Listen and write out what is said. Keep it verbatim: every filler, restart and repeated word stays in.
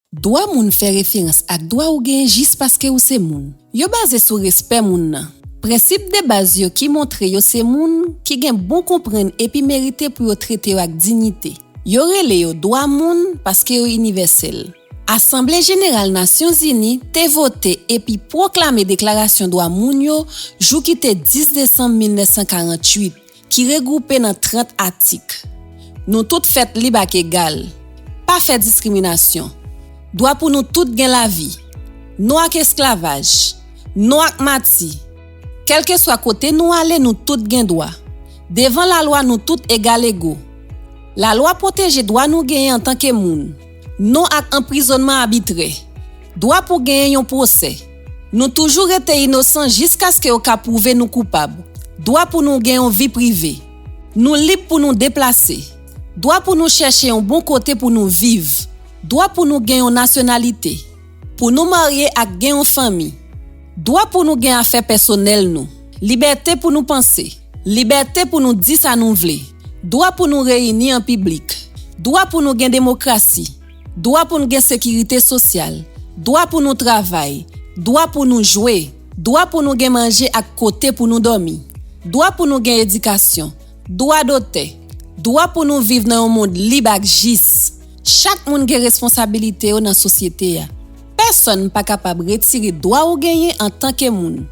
Dwa moun fè referans ak dwa ou genyen jis paske ou se moun. Yo baze sou respè moun nan. Prensip de baz yo ki montre yo se moun ki gen bon konprann epi merite pou yo trete yo ak diyite. Yo rele yo dwa moun paske yo inivèsèl. Asanble Jeneral Nasyonzini te vote epi pwoklame Deklarasyon Dwa Moun yo jou ki te dis desanm mil nèf san karanntuit, ki regwoupe nan trant atik. Nou tout fèt lib ak egal. Pa fè diskriminasyon. Dwa pou nou tout gen lavi. Non ak esklavaj. Non ak mati. Kèlkeswa kote nou ale, nou tout gen dwa. Devan lalwa, nou tout egalego. Lalwa pwoteje dwa nou genyen antanke moun. Non ak anprizònman abitrè. Dwa pou genyen yon pwosè. Nou toujou rete inosan jiskaske yo ka pwouve nou koupab. Dwa pou nou gen yon vi prive. Nou lib pou nou deplase. Dwa pou nou chèche yon bon kote pou nou viv. Dwa pou nou gen yon nasyonalite. Pou nou marye ak gen yon fanmi. Dwa pou nou gen afè pèsonèl nou. Libète pou nou panse. Libète pou nou di sa nou vle. Dwa pou nou reyini an piblik. Dwa pou nou gen demokrasi. Dwa pou nou gen sekirite sosyal. Dwa pou nou travay. Dwa pou nou jwe. Dwa pou nou gen manje ak kote pou nou dòmi. Dwa pou nou gen edikasyon. Dwa dotè. Dwa pou nou viv nan yon mond lib ak jis. Chak moun gen responsabilite yo nan sosyete a. Pèsonn pa kapab retire dwa ou genyen antanke moun.